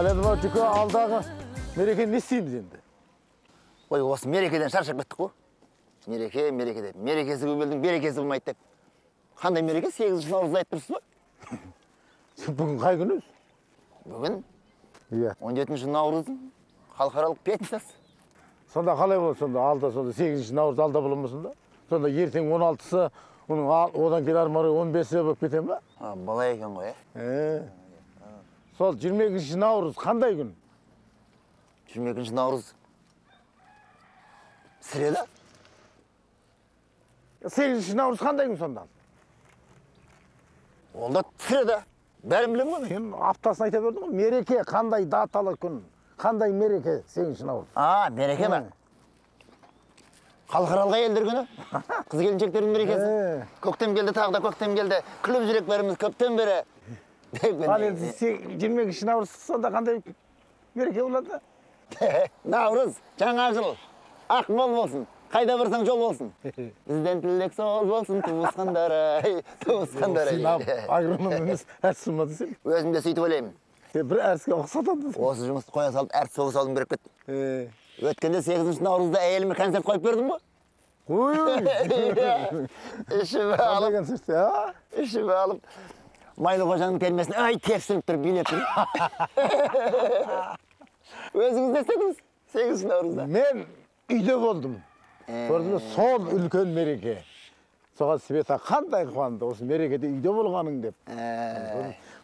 Ал енді мынау Жүке, алдағы мерекені не істейміз енді? Ой, осы мерекеден шаршап кеттік қой. Мереке, мереке деп. Мерекесі көп елдің берекесі болмайды деп. Қандай мереке? 8 наурызды айтып тұрсыз ба? Бүгін қай күн өзі? Бүгін? Иә. 17 наурыз, халықаралық пятницасы. Сонда қалай болады сонда? Алда сонда 8 наурыз алда бола ма сонда? Сонда ертең 16-сы, оның одан кейін ары қарай 15-і болып кете ме? А, былай екен ғой, ә? Сол 22 наурыз қандай күн? 22 наурыз среда. 8 наурыз қандай күн сонда? Ол да среда. Бәрін білемін ғой. Сен аптасын айта бердің ғой. Мереке қандай даталы күн? Қандай мереке 8 наурыз? А, мереке ме? Халықаралық әйелдер күні. Қыз келіншектердің мерекесі. Көктем келді, тағы да көктем келді. Күліп жүрек бәріміз көптен бері. Ал енді 22 наурыз сонда қандай мереке болады? Наурыз, жаңа жыл. Ақ мол болсын. Қайда барсаң жол болсын. Бізден тілек сол болсын, туысқандар ай, туысқандар ай. Сен агроном емес, әртіс болмадың сен? Өзім де сөйтіп ойлаймын. Бір әртіске ұқсатады. Осы жұмысты қоя салып, әртіс бола салғым келіп кетті. Өткенде 8 наурызда әйеліме концерт қойып бердім ғой. Ой! Ішіме алып, концерт, а? Ішіме алып, Майлы қожаның термесін ай тепсініп тұрып билеп тұр. Өзіңіз не істедіңіз 8 наурызда? Мен үйде болдым. Көрдіңіз, сол үлкен мереке. Соған Света қандай қуанды, осы мерекеде үйде болғаның деп.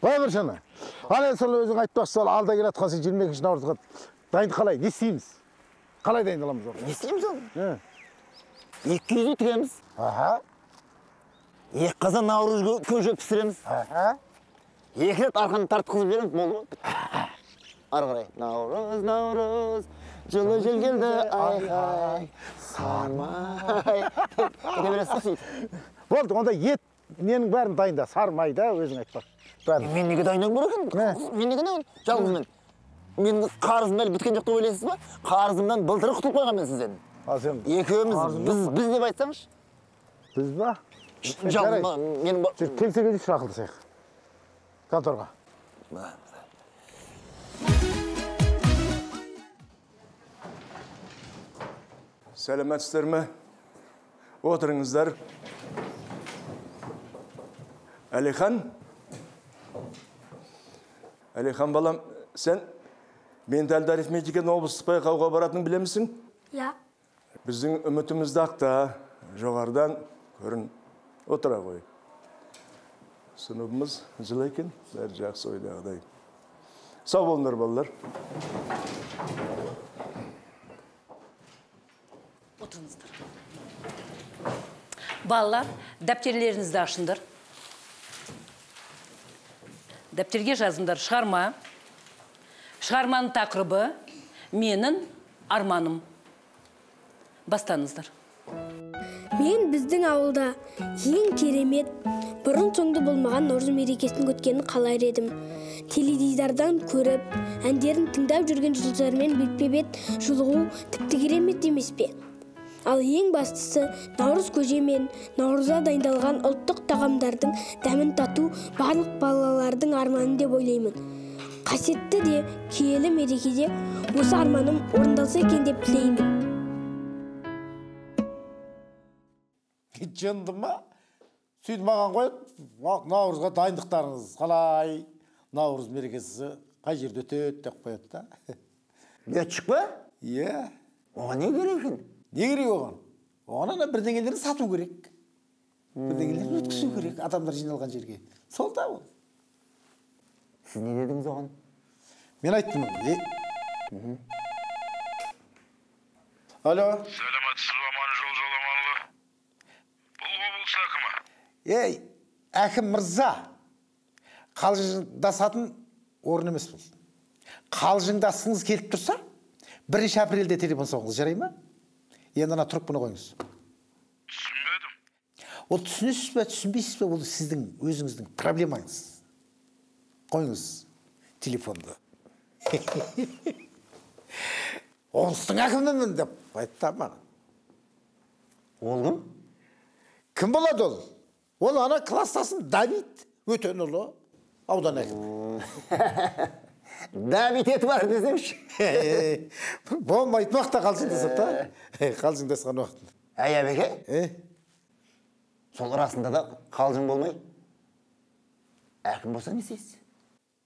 Қоя бір шана. Ал енді сол өзің айтпақшы, сол алда келе жатқан сен 22 наурызға дайындық қалай, не істейміз? Қалай дайындаламыз оған? Не істейміз оны? 2 үй тігеміз. 2 қазан наурыз көже пісіреміз. 2 рет арқаны тартқызып жібереміз, болды ма? Ары қарай. Наурыз, наурыз, жылы жел келді, ай-хай, сармай. Кете бересіз сөйтіп. Болды, онда ет ненің бәрін дайында, сармай да өзің айтпақ. Бәрін. Мен неге дайындауым керек екен? Мен неге дайындауым? Жалғыз мен. Менің қарызым әлі біткен жоқ деп ойлайсыз ба? Қарызымнан былтыр құтылып қойған мен сізден. Ал сен екеуміз біз деп айтсаңшы. Біз ба? Жалғыз менің Жүр, кеңсеге жүрші, ақылдасайық. Конторға. Сәлеметсіздер ме? Отырыңыздар. Әлихан? Әлихан балам, сен менталды арифметикадан облыстық байқауға баратынын білемісің? Иә. Біздің үмітімізді ақта, жоғарыдан көрін. Отыра ғой. Сыныбымыз жылы екен, бәрі жақсы ойдағыдай. Сау болыңдар, балалар. Отырыңыздар. Балалар, дәптерлеріңізді ашыңдар. Дәптерге жазыңдар шығарма. Шығарманың тақырыбы менің арманым. Бастаңыздар. Мен біздің ауылда ең керемет, бұрын соңды болмаған наурыз мерекесін өткенін қалар едім. Теледидардан көріп, әндерін тыңдап жүрген жұлдыздармен бетпе-бет жолығу тіпті керемет емес пе? Ал ең бастысы, наурыз көже мен наурызда дайындалған ұлттық тағамдардың дәмін тату барлық балалардың арманы деп ойлаймын. Қасиетті де киелі мерекеде осы арманым орындалса екен деп тілеймін. Жынды ма? Сөйтіп маған қойып, наурызға дайындықтарыңыз қалай? Наурыз мерекесі қай жерде өтеді деп қояды да. Летчик па? Иә. Оған не керек екен? Не керек оған? Оған ана бірдеңелерді сату керек. Бірдеңелерді өткізу керек адамдар жиналған жерге. Сол да ол. Сіз не дедіңіз оған? Мен айттым. Алло. Сәлеметсіз бе, Аманжол Жоламанұлы? Бұл облыс әкімі. Ей, әкім мырза, қалжыңдасатын орын емес бұл. Қалжыңдасқыңыз келіп тұрса, 1 апрельде телефон соғыңыз, жарай ма? Енді ана трубканы қойыңыз. Түсінбедім. Ол түсінесіз бе, түсінбейсіз бе, ол сіздің өзіңіздің проблемаңыз. Қойыңыз телефонды. Облыстың әкімімін деп айтты маған. Ол кім? Кім болады ол? Ол ана кластасым Давид Өтенұлы, аудан әкімі. Давид еті бар десеңші. Болмайтын уақытта қалжыңдасады да. Қалжыңдасқан уақытында. Әй, Әбеке? Сол расында да қалжың болмай, әкім болса не істейсіз?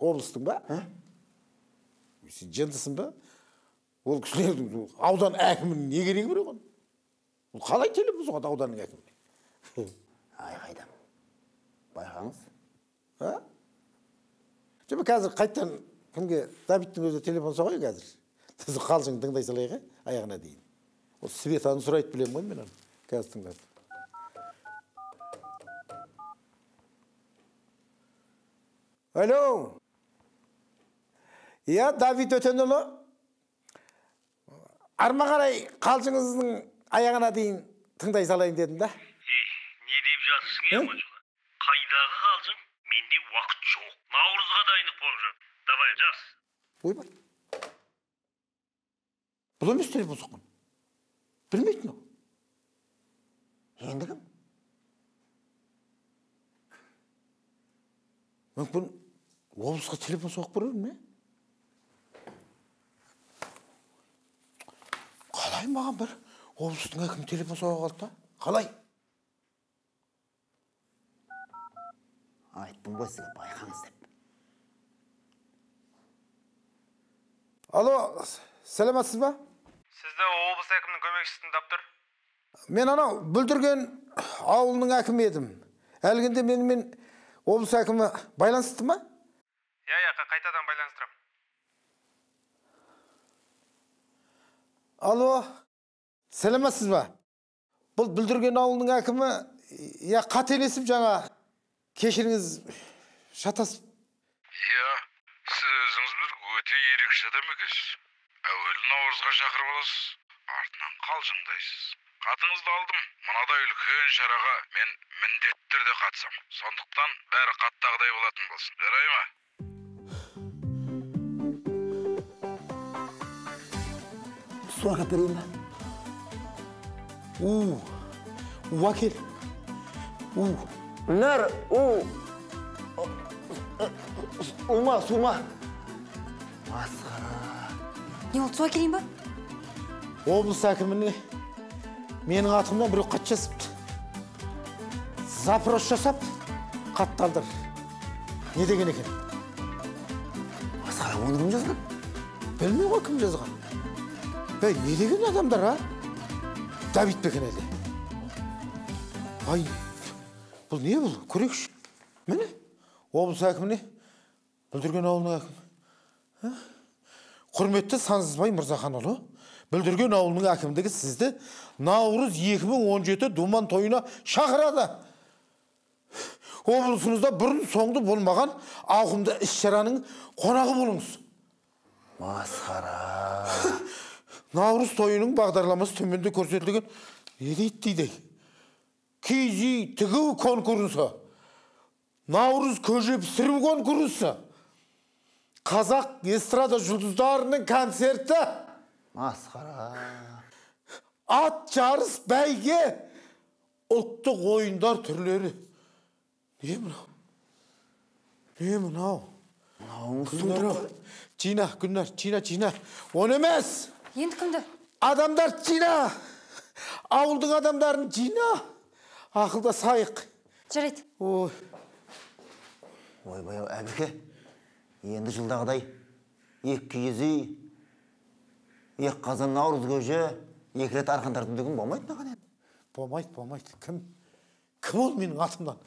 Облыстың ба? Сен жындысың ба? Ол кісілердің аудан әкімінің не керегі бар оған? Ол қалай телефон соғады ауданның әкіміне? Ай, қайдам. Байқаңыз. Жоқ, қазір қайтадан кімге Давидтің өзі телефон соғайын қазір. Сіз қалжың тыңдай салайық, аяғына дейін. Ол Светаны сұрайды білемін ғой мен оны. Қазір тыңдап. Алло. Иә, Давид Өтенұлы. Арма қарай қалжыңыздың аяғына дейін тыңдай салайын дедім да. Ей, не деп жатырсың, Аманжол? Қайдағы қалжың? Менде уақыт жоқ. Наурызға дайындық болып жатыр. Давай, жаз. Ойбай. Бұл емес телефон соққан. Білмейтін ол. Енді кім? Мүмкін облысқа телефон соғып көрермін, е? Қалай маған бір облыстың әкімі телефон соға қалды да? Қалай? Айттым ғой сізге, байқаңыз деп. Алло, сәлеметсіз ба? Сізді облыс әкімінің көмекшісі тыңдап тұр. Мен анау Бүлдірген ауылының әкімі едім. Әлгінде менімен облыс әкімі байланысты ма? Иә, иә, қайтадан байланыстырам. Алло, сәлеметсіз ба? Бұл Бүлдірген ауылының әкімі, я қателесіп жаңа, кешіріңіз, шатасып. Иә, сіз өзіңіз бір өте ерекше адам екенсіз. Әуелі наурызға шақырып аласыз, артынан қалжыңдайсыз. Қатыңызды алдым, мынадай үлкен шараға мен міндетті түрде қатысам. Сондықтан бәрі қаттағыдай болатын болсын. Жарай ма? Су әкеп берейін ба? У, у әкел. У. Нәр, у. Ума, сума. Масқара. Не болды, су әкелейін ба? Облыс әкіміне менің атымнан біреу хат жазыпты. Запрос жасап, хатты алдыр. Не деген екен? Масқара, оны кім жазған? Білмей ғой кім жазған. Ей, не деген адамдар, а? Давид пе екен әлде? Ай, бұл не бұл? Көрейікші. Міне, облыс әкіміне, Бүлдірген ауылының әкімі. Құрметті Сансызбай Мырзаханұлы, Бүлдірген ауылының әкімдігі сізді Наурыз 2017 думан тойына шақырады. Облысымызда бұрын соңды болмаған ауқымды іс-шараның қонағы болыңыз. Масқара. Наурыз тойының бағдарламасы төменде көрсетілген. Не дейді дейді? Киіз үй тігу конкурсы, Наурыз көже пісіру конкурсы, қазақ эстрада жұлдыздарының концерті. Масқара. Ат жарыс бәйге, ұлттық ойындар түрлері. Не мынау? Не мынау? Мынау Жина, Гүлнар, жина, жина. Оны емес. Енді кімді? Адамдар жина. Ауылдың адамдарын жина. Ақылдасайық. Жарайды. Ой. Ойбай, Әбеке, енді жылдағыдай екі киіз үй, екі қазан наурыз көже, екі рет арқан тарту деген болмайды маған енді. Болмайды, болмайды. Кім? Кім ол менің атымнан?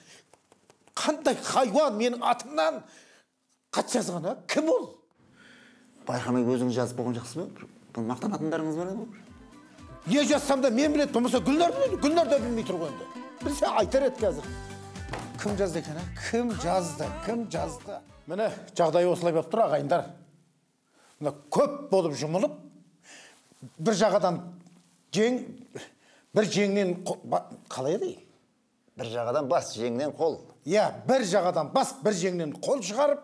Қандай хайуан менің атымнан хат жазған, а? Кім ол? Байқамай өзіңіз жазып болған жақсы ба? Бұны мақтанатындарыңыз бар ма? Не жазсам да мен біледі, болмаса Гүлнар біледі. Гүлнар да білмей тұр ғой енді. Білсе айтар еді қазір. Кім жазды екен, а? Кім жазды? Кім жазды? Міне, жағдай осылай болып тұр, ағайындар. Мына көп болып жұмылып, бір жағадан жең, бір жеңнен қалай еді? Бір жағадан бас, жеңнен қол. Иә, бір жағадан бас, бір жеңнен қол шығарып,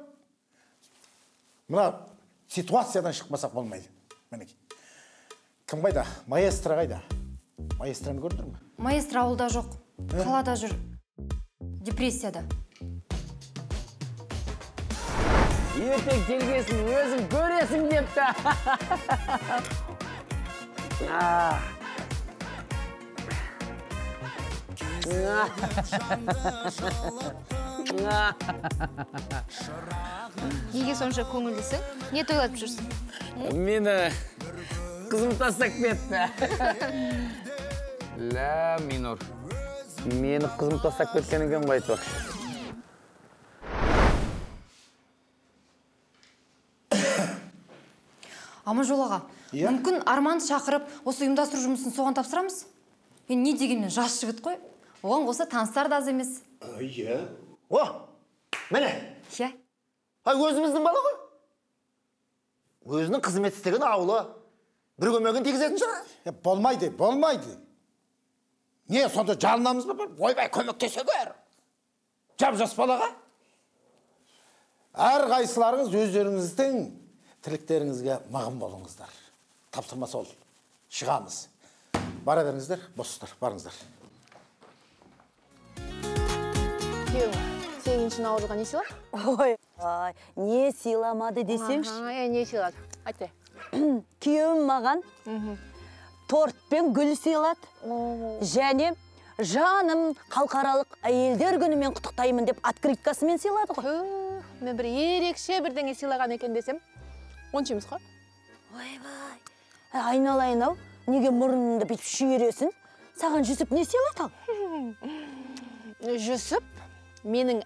мына ситуациядан шықпасақ болмайды. Мінекей. Кім қайда? Маэстро қайда? Маэстроны көрдіңдер ме? Маэстро ауылда жоқ, қалада жүр. Депрессияда. Ертең келгесін өзің көресің депті. Неге сонша көңілдісің? Не тойлатып жүрсің? Мені қызым тастап кетті. Ля минор. Мені қызым тастап кеткен екен ғой айтпақшы. Аманжол аға, мүмкін Арман шақырып, осы ұйымдастыру жұмысын соған тапсырамыз? Енді не дегенмен жас жігіт қой. Оған қоса таныстар да аз емес. Иә. О, міне. Иә. Ай, өзіміздің бала ғой. Өзінің қызмет істеген ауылы. Бір көмегін тигізетін шығар. Болмайды, болмайды. Не, сонда жалынамыз ба? Ойбай, көмектесе көр. Жап-жас балаға. Әрқайсыларыңыз өздеріңіздің тілектеріңізге мығым болыңыздар. Тапсырма сол. Шығамыз. Бара беріңіздер, босыздар, барыңыздар. Күйеуің 8 наурызға не сыйлады? Ой, не сыйламады десеңші? Не сыйлады? Айт. Күйеуім маған торт пен гүл сыйлады. Және жаным халықаралық әйелдер күнімен құттықтаймын деп открыткасымен сыйлады ғой. Мен бір ерекше бірдеңе сыйлаған екен десем, онша емес қой. Ойбай, айналайын-ау, неге мұрныңды бүйтіп шүйіресің? Саған Жүсіп не сыйлады ал? Жүсіп менің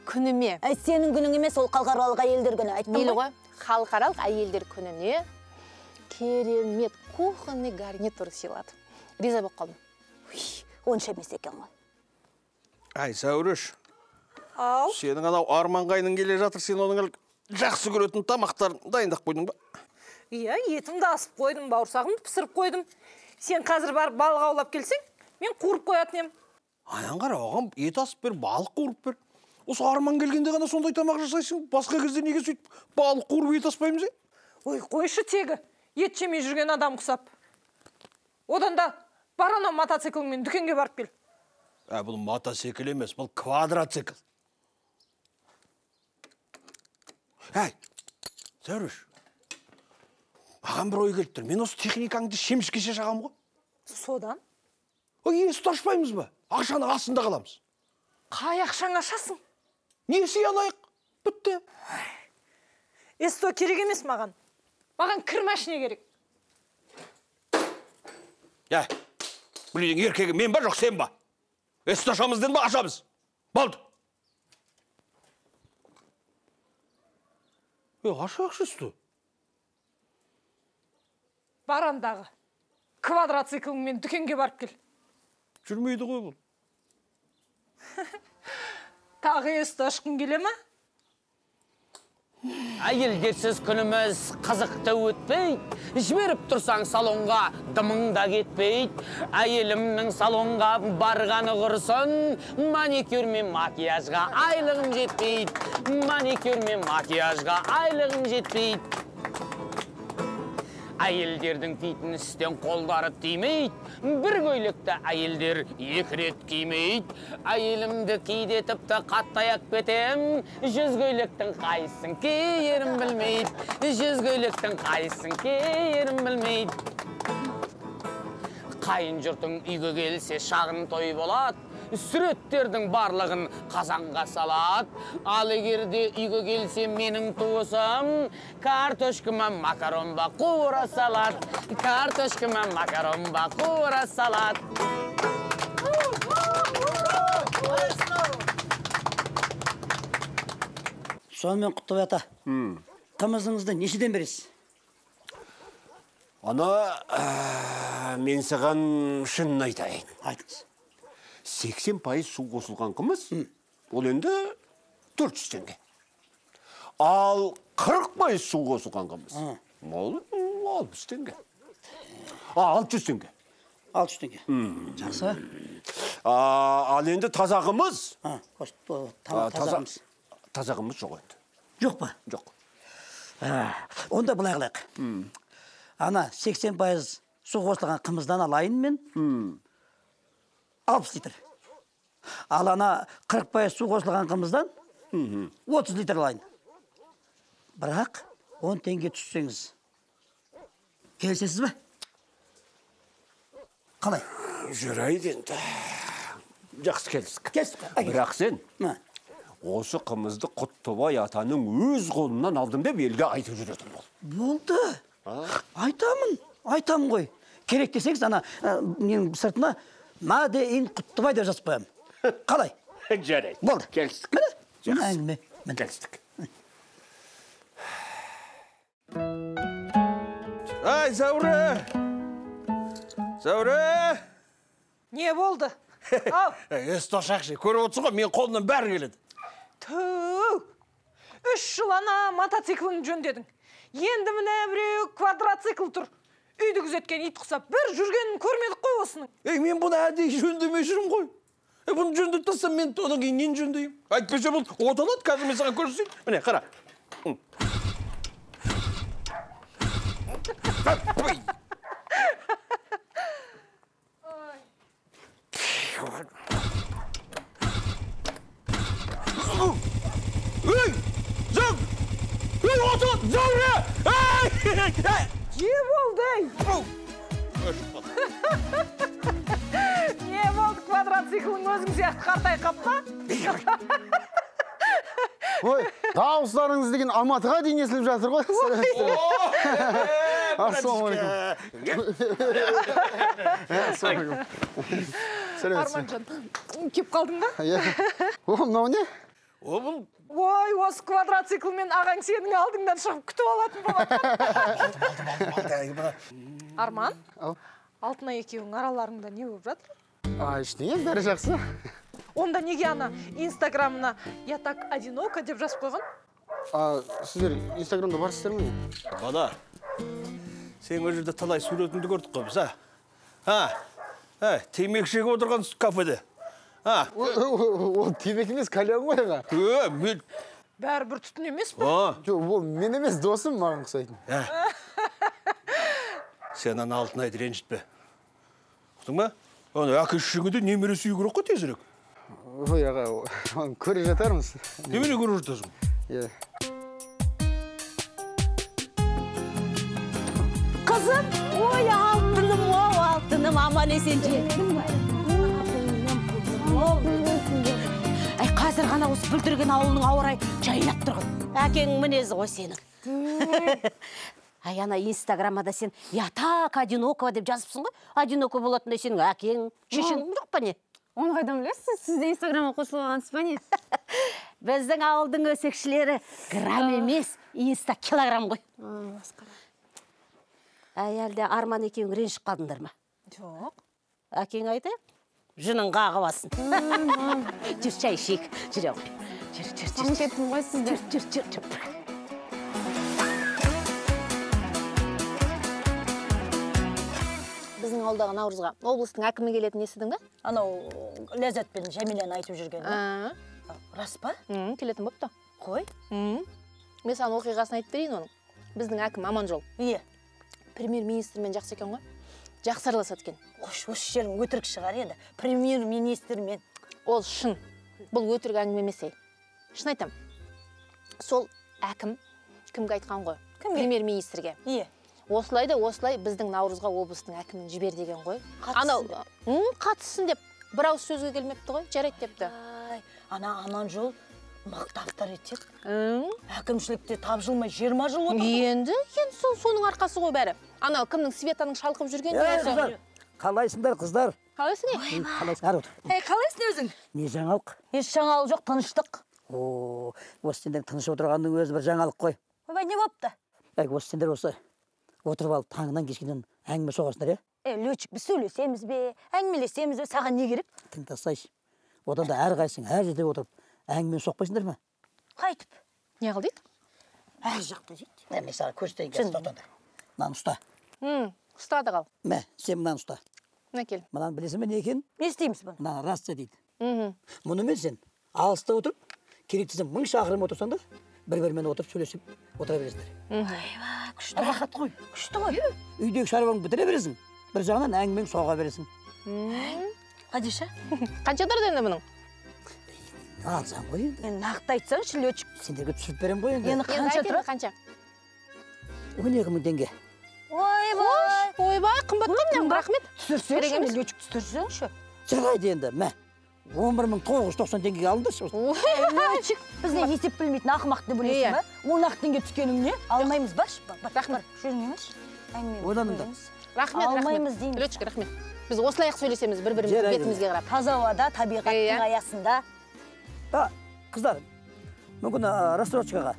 күніме. Әй, сенің күнің емес, ол халықаралық әйелдер күні, айттым ғой. Мейлі ғой, халықаралық әйелдер күніне керемет кухонный гарнитур сыйлады. Риза болып қалдым. Онша емес екен ғой. Әй, Сәуреш. Ау. Сенің анау Арман қайның келе жатыр, сен оның жақсы көретін тамақтарын дайындап қойдың ба? Иә, етімді асып қойдым, бауырсағымды пісіріп қойдым. Сен қазір барып балық аулап келсең, мен қуырып қоятын ем. Анан қара, оған ет асып бер, балық қуырып бер. Осы Арман келгенде ғана сондай тамақ жасайсың, басқа кезде неге сөйтіп балық қуырып ет аспаймыз, е? Ой, қойшы тегі, ет жемей жүрген адам құсап. Одан да бар анау мотоцикліңмен дүкенге барып кел. Ә, бұл мотоцикл емес, бұл квадроцикл. Әй, Сәуреш, маған бір ой келіп тұр. Мен осы техникаңды шемішкеше шағам ғой. Содан? Ой, есті ашпаймыз ба? Ақшаның астында қаламыз. Қай ақшаң ашасың? Несие алайық, бітті. Есто керек емес маған. Маған кір машина керек. Ә, бұл үйдің еркегі мен ба, жоқ сен ба? Есті ашамыз дедім ба, ашамыз. Болды. Ашайықшы үсті. Барандағы квадроцикліңмен дүкенге барып кел. Жүрмейді ғой бұл. Тағы есті ашқың келе ме? Әйелдерсіз күніміз қызықты өтпейді. Жіберіп тұрсаң салонға дымың да кетпейді. Әйелімнің салонға барғаны құрсын. Маникюр мен макияжға айлығым жетпейді. Маникюр мен макияжға айлығым жетпейді. Әйелдердің фитнестен қолдары тимейді. Бір көйлекті әйелдер екі рет кимейді. Әйелімді кейде тіпті қаттаяп кетем. 100 көйлектің қайсысын киерін білмейді. 100 көйлектің қайсысын киерін білмейді. Қайын жұртың үйге келсе шағын той болады. Суреттердің барлығын қазанға салады. Ал егер де үйге келсе менің туысым, картошкама макарон ба қуыра салады. Картошкама макарон ба қуыра салады. Сонымен, Құттыбай ата, қымызыңызды нешеден бересіз? Ана, мен саған шынын айтайын. Айтыңыз. 80% су қосылған қымыз, ол енді 400 теңге. Ал 40% су қосылған қымыз, ол 60 теңге. 600 теңге. 600 теңге. Жақсы. Ал енді таза қымыз. Таза қымыз. Таза қымыз жоқ енді. Жоқ па? Жоқ. Онда былай қылайық. Ана 80% су қосылған қымыздан алайын мен. 60 литр. Ал ана 40% су қосылған қымыздан 30 литр алайын. Бірақ 10 теңге түссеңіз, келісесіз бе? Қалай? Жарайды енді. Жақсы келістік. Келістік. Бірақ сен осы қымызды Құттыбай атаның өз қолынан алдым деп елге айтып жүретін бол. Болды. Айтамын, айтамын ғой. Керек десеңіз, ана менің сыртына Маде ин Құттыбай деп жазып қоямын. Қалай? Жарайды. Болды. Келістік. Міне, міне әңгіме. Келістік. Ай, Зәуре! Зәуре! Не болды? Ау! Естошақшы, көріп отырсың ғой, менің қолымнан бәрі келеді. Түу! 3 жыл ана мотоцикліңді жөндедің. Енді міне біреу квадроцикл тұр. Үйді күзеткен ит құсап, бір жүргенін көрмедік қой осының. Ей, мен бұны әдейі жөндемей жүрмін ғой. Бұны жөндеп тастасам, мен одан кейін нені жөндеймін? Әйтпесе бұл оталады, қазір мен саған көрсетейін. Міне, қара. Ей! Зәу! Ей, оталады! Зәуре! Ей! Не болды, ей? Не болды, квадроциклің өзің сияқты қартай қаппа? Ой, дауыстарыңыз деген Алматыға дейін естіліп жатыр ғой. Ассалаумағалейкум. Ассалаумағалейкум. Арманжан, кеп қалдың ба? Иә. О, мынау не? О, бұл. Ой, осы квадроциклмен ағаң сенің алдыңдан шығып күтіп алатын болады. Арман, Алтынай екеуің араларыңда не болып жатыр? Ештеңе, бәрі жақсы. Онда неге ана инстаграмына «Я так одиноко» деп жазып қойған? Сіздер инстаграмда барсыздар ма? Бала, сен ол жерде талай суретіңді көрдік қой біз, а? Темекі шегіп отырған кафеде. Ол темекі емес, кальян ғой аға. Мен... Бәрі бір түтін емес пе? Жоқ, ол мен емес, досым маған ұқсайтын. Сен ана Алтынайды ренжітпе. Ұқтың ба? Ана әке шешеңе де немере сүю керек қой тезірек. Ой, аға, оны көре жатармыз. Немене көре жатасың? Иә. Қызым, ой, алтыным, ой, алтыным, аман есен жеттің бе? Әй, қазір ғана осы Бүлдірген ауылының ауа райы жайлап тұрған. Әкеңнің мінезі ғой сенің. Ай, ана инстаграмада сен «Я так одиноко» деп жазыпсың ғой. Одиноко болатындай сенің әкең, шешең жоқ па не? Оны қайдан білесіз? Сіз де инстаграмға қосылып алғансыз ба не? Біздің ауылдың өсекшілері грамм емес, инста килограмм ғой. Әй, әлде Арман екеуің ренжіп қалдыңдар ма? Жоқ. Әкең айтайық? Жының қағып алсын. Жүр, шай ішейік. Жүре ғой. Жүр, жүр, жүр. Кеттім ғой сізді. Жүр, жүр, жүр, жүр. Біздің ауылдағы Наурызға облыстың әкімі келетін естідің бе? Анау Ләззат пен Жәмиләні айтып жүрген. Рас па? Келетін бопты. Қой? Мен саған оқиғасын айтып берейін оның. Біздің әкім Аманжол. Иә. Премьер-министрмен жақсы екен ғой. Жақсы араласады екен. Қош, осы жерің өтірік шығар енді. Премьер-министрмен. Ол шын. Бұл өтірік әңгіме емес, ей. Шын айтам. Сол әкім кімге айтқан ғой? Кімге? Премьер-министрге. Иә. Осылай да осылай біздің Наурызға облыстың әкімін жібер деген ғой. Анау, қатыссын деп бір ауыз сөзге келмепті ғой, жарайды депті. Ай, ана Аманжол мықты авторитет. Әкімшілікте тапжылмай 20 жыл отырды. Енді соның арқасы ғой бәрі. Анау кімнің Светаның шалқып жүрген Қыздар, қалайсыңдар, қыздар? Қалайсың, ей? Қалайсың, ары отыр. Ей, қалайсың өзің? Не жаңалық? Еш жаңалық жоқ, тыныштық. О, осы сендер тыныш отырғанның өзі бір жаңалық қой. Ойбай, не болыпты? Әй, осы сендер осы отырып алып таңынан кешке дейін әңгіме соғасыңдар, иә? Е, летчик, біз сөйлесеміз бе, әңгімелесеміз бе, саған не керек? Тыңдасайшы. Одан да әрқайсың әр жерде отырып әңгіме соқпайсыңдар ма? Қайтып? Не қыл дейді? Әр жақта дейді. Мен саған көрсетейін қазір, тоқтаңдар. Мынаны ұста. Ұстады қал. Мә, сен мынаны ұста. Мына кел. Мынаны білесің бе не екенін? Не істейміз бұны? Мынаны рация дейді. Мұнымен сен алыста отырып, керек десең 1000 шақырым отырсаң да, бір-бірімен отырып сөйлесіп отыра бересіңдер. Ойбай, күшті. Рахат қой. Күшті ғой. Үйдегі шаруаңды бітіре бересің. Бір жағынан әңгімең соға бересің. Қадиша? Қанша тұрды енді бұның? Алсам ғой енді. Енді нақты айтсаңшы, летчик. Сендерге түсіріп беремін ғой енді. Енді қанша тұрады? Қанша? 12 мың теңге. Ойбай! Ойбай, қымбат қой мынау, рахмет. Түсірсеңші, летчик, түсірсеңші. Жарайды енді, мә. 11 990 теңгеге алыңдаршы. Летчик, біз не есеп білмейтін ақымақ деп ойлайсың ба? 10-ақ теңге түскенің не? Алмаймыз, баршы. Рахмет. Жүрмейміз. Ойланыңдар. Рахмет, рахмет. Алмаймыз дейміз. Летчик, рахмет. Біз осылай ақ сөйлесеміз бір-біріміздің бетімізге қарап. Таза ауада, табиғаттың аясында. Қыздар, мүмкін рассрочкаға.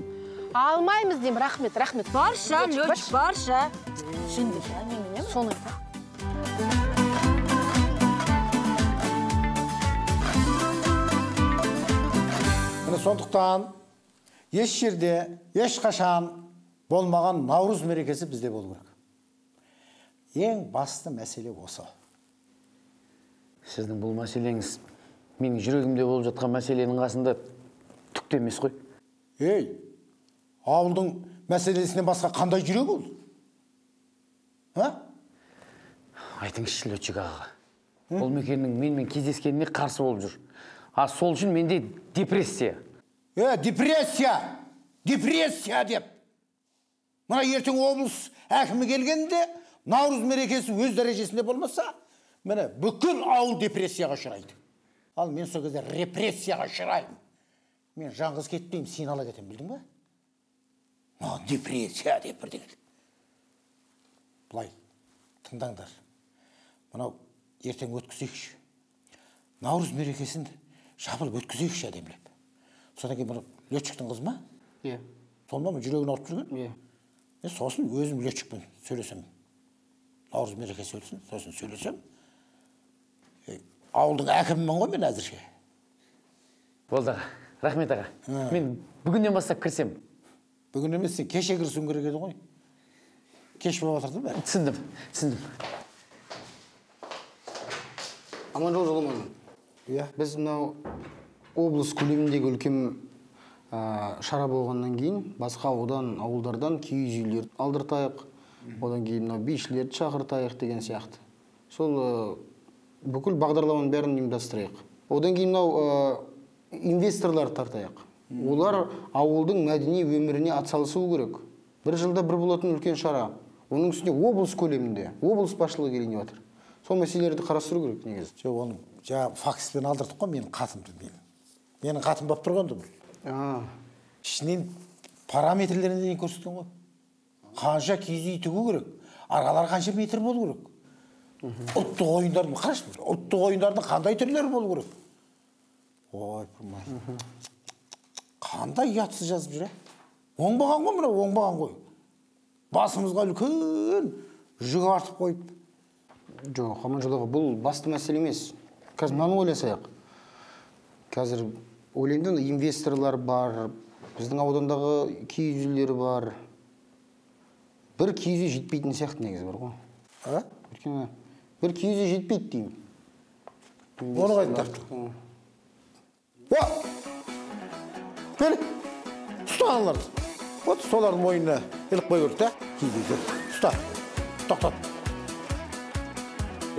Алмаймыз деймін, рахмет, рахмет. Баршы, летчик, баршы. Жынды, немене? Соны айта. Міне, сондықтан еш жерде, ешқашан болмаған Наурыз мерекесі бізде болу керек. Ең басты мәселе осы. Сіздің бұл мәселеңіз менің жүрегімде болып жатқан мәселенің қасында түк те емес қой. Ей, ауылдың мәселесінен басқа қандай жүрек ол? А? Айтыңызшы, летчик аға. Бұл мекеннің менімен кездескеніне қарсы болып жүр. А сол үшін менде депрессия. Депрессия! Депрессия деп. Мына ертең облыс әкімі келгенде Наурыз мерекесі өз дәрежесінде болмаса, міне бүкіл ауыл депрессияға ұшырайды. Ал мен сол кезде репрессияға ұшыраймын. Мен жалғыз кетпеймін, сені ала кетемін, білдің ба? Маған депрессия деп бірдеңе. Былай, тыңдаңдар. Мынау ертең өткізейікші. Наурыз мерекесін жабылып өткізейікші әдемілеп. Содан кейін мынау летчиктің қызы ма? Иә. Сол ма жүрегін ауыртып жүрген? Иә. Сосын өзім летчикпен сөйлесем. Наурыз мерекесі өтсін, сосын сөйлесем. Ауылдың әкімімін ғой мен әзірше. Болды аға, рахмет аға. Мен бүгіннен бастап кірсем. Бүгін емес, сен кеше кірісуің керек еді ғой. Кеш болып жатыр да бәрі. Түсіндім, түсіндім. Аманжол Жоламанұлы. Иә. Біз мынау облыс көлеміндегі үлкен шара болғаннан кейін басқа аудан, ауылдардан киіз үйлер алдыртайық, одан кейін мынау бишілерді шақыртайық деген сияқты. Сол бүкіл бағдарламаның бәрін ұйымдастырайық. Одан кейін мынау инвесторлар тартайық. Олар ауылдың мәдени өміріне атсалысуы керек. Бір жылда бір болатын үлкен шара. Оның үстіне облыс көлемінде, облыс басшылығы келейін деп жатыр. Сол мәселелерді қарастыру керек негізі. Жоқ, оны жаңа факспен алдырдық қой, менің қатымды менің. Менің қатым болып тұрған да бұл. Ішінен параметрлеріне дейін көрсеткен ғой. Қанша киіз үй тігу керек, аралары қанша метр болу керек. Ұлттық ойындардың, қарашы, ұлттық ойындардың қандай түрлері болу керек. Ой, пырмай. Қандай ұятсыз жазып жүр, ә? Оңбаған ғой мынау, оңбаған ғой. Басымызға үлкен жүк артып қойып. Жоқ, Аманжол аға, бұл басты мәселе емес. Қазір мынаны ойласайық. Қазір ойлаймын да, инвесторлар бар, біздің аудандағы киіз үйлер бар. Бір киіз үй жетпейтін сияқты негізі бар ғой. А? Өйткені бір киіз үй жетпейді деймін. Оны қайдан таптың? О! Кел, ұста аналарды. Вот солардың мойнына іліп қою керек та. Киіз үйлер. Ұста, тоқтат.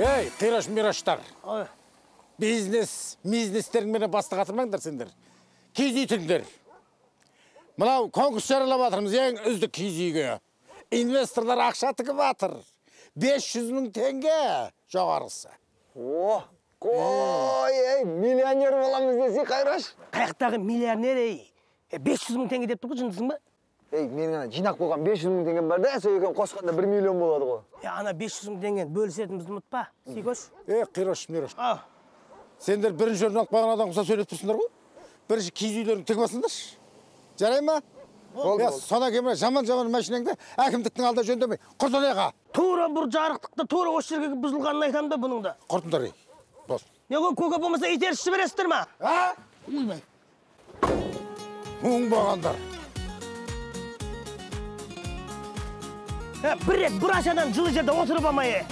Ей, қираш-мираштар. Бизнес, бизнестеріңменен басты қатырмаңдар сендер. Киіз үй тігіңдер. Мынау конкурс жариялап жатырмыз, ең үздік киіз үйге. Инвесторлар ақша тігіп жатыр. 500 мың теңге жоғарғысы. О, қой, ей, миллионер боламыз десе, Қайраш. Қаяқтағы миллионер, ей. 500 мың теңге деп тұр ғой, жындысың ба? Ей, менің ана жинақ болған 500 мың теңгем бар да, сол екеуін қосқанда 1 миллион болады ғой. Ана 500 мың теңгені бөлісетінімізді ұмытпа, Сикош. Ей, Қирош, Мирош. Сендер бірінші орын алып қойған адам құса сөйлеп тұрсыңдар ғой. Бірінші киіз үйлерін тігіп алсыңдаршы. Жарай ма? Болды. Содан кейін жаман-жаман машинаңды әкімдіктің алдында жөндемей, құртын. Тура бір жарықтықты, тура осы жерге бұзылғанын айтамын да бұның да. Құртыңдар, ей. Бос. Не ғой, көке болмаса итерісіп жібересіздер ма? А? Ойбай. Оңбағандар. Бір рет бір ашадан жылы жерде отырып алмай.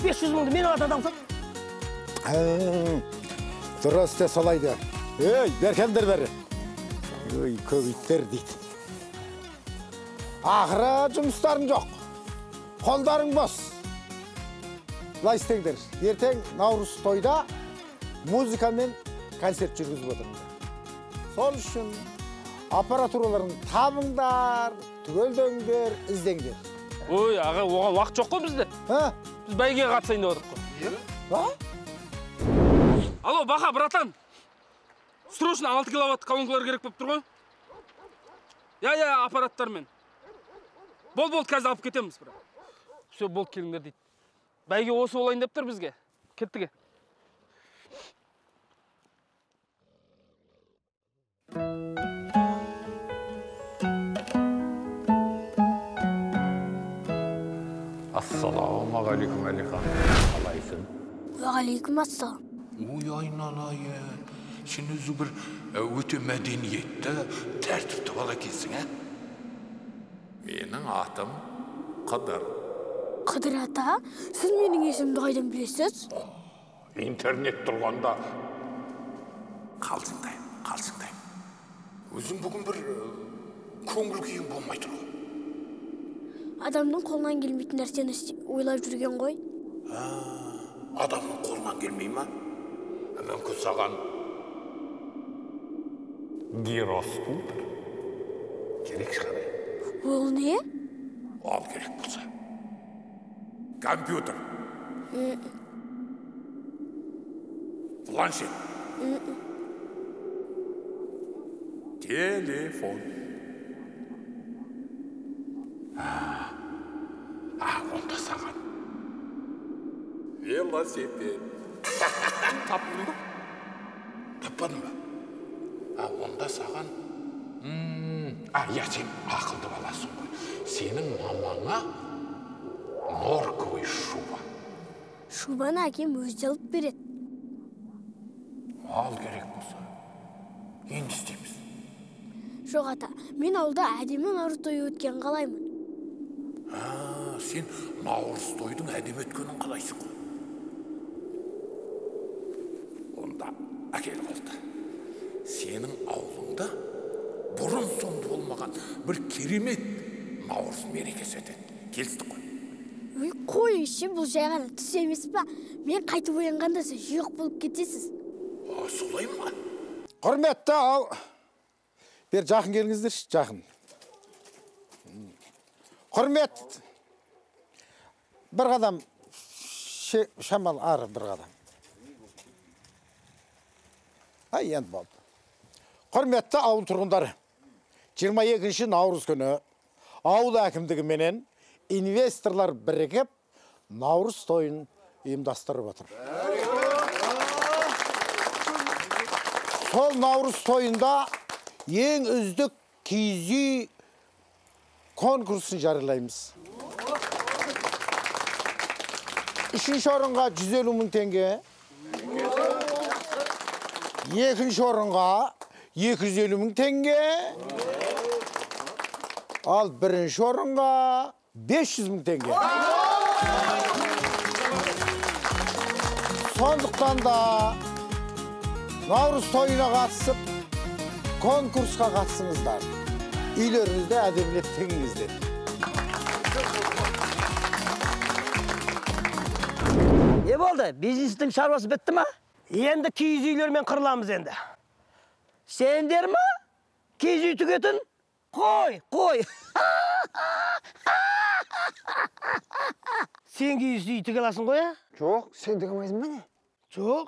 500 мыңды мен алатын адамсың. Дұрыс те солай де. Ей, беркендер бәрі. Ой, көк иттер дейді. Ақыры жұмыстарың жоқ. Қолдарың бос. Былай істеңдер. Ертең Наурыз тойда музыкамен концерт жүргізіп отырмын. Сол үшін аппаратураларын табыңдар, түгелдеңдер, іздеңдер. Ой, аға, оған уақыт жоқ қой бізде. Біз бәйгеге қатысайын деп отырмық қой. Алло, Баха, братан. Срочно 6 киловатт колонкалар керек болып тұр ғой. Я, аппараттармен. Бол, қазір алып кетеміз, брат. Все, болды, келіңдер дейді. Бәйге осы болайын деп тұр бізге. Кеттік. Ассалаумағалейкум, Әлихан. Қалайсың? Уағалейкум ассалам. Ой, айналайын. Сен өзі бір өте мәдениетті, тәртіпті бала екенсің, ә? Менің атым Қыдыр. Қыдыр ата, сіз менің есімді қайдан білесіз? Интернет тұрғанда қалжыңдаймын. Өзің бүгін бір көңіл күйің болмай тұр ғой. Адамның қолынан келмейтін нәрсені ойлап жүрген ғой. Адамның қолынан келмей ма? Мүмкін саған гироскутер керек шығар. Ол не? Ал керек болса. Компьютер. Планшет. Телефон. Онда саған велосипед. Таптың ба? Таппадың ба? Онда саған... Я, сен ақылды баласың ғой. Сенің мамаңа норковый шуба. Шубаны әкем өзі алып береді. Ал керек болса, енді істейміз. Жоқ, ата, мен ауылда әдемі наурыз тойы өткенін қалаймын. Сен наурыз тойдың әдемі өткенін қалайсың ғой. Онда әкел қолды. Сенің ауылыңда бұрын соңды болмаған бір керемет наурыз мерекесі өтеді. Келістік қой. Ой, қойыңызшы, бұл жай ғана түс емес па? Мен қайтып оянғанда сіз жоқ болып кетесіз. Солай ма? Құрметті ал. Бер жақын келіңіздерші, жақын. Құрмет. Бір қадам, шамал ары бір қадам. Ай, енді болды. Құрметті ауыл тұрғындары, 22 наурыз күні ауыл әкімдігіменен инвесторлар бірігіп наурыз тойын ұйымдастырып отыр. Сол наурыз тойында ең үздік киіз үй конкурсын жариялаймыз. Үшінші орынға 150 мың теңге, екінші орынға 250 мың теңге, ал бірінші орынға 500 мың теңге. Сондықтан да наурыз тойына қатысып, конкурсқа қатысыңыздар. Үйлеріңізді әдемілеп тігіңіздер. Не болды? Бизнестің шаруасы бітті ма? Енді киіз үйлермен қырыламыз енді. Сендер ма? Киіз үй тігетін? Қой, қой. Сен киіз үй тіге аласың ғой, а? Жоқ, сен тіге алмайсың ба не? Жоқ.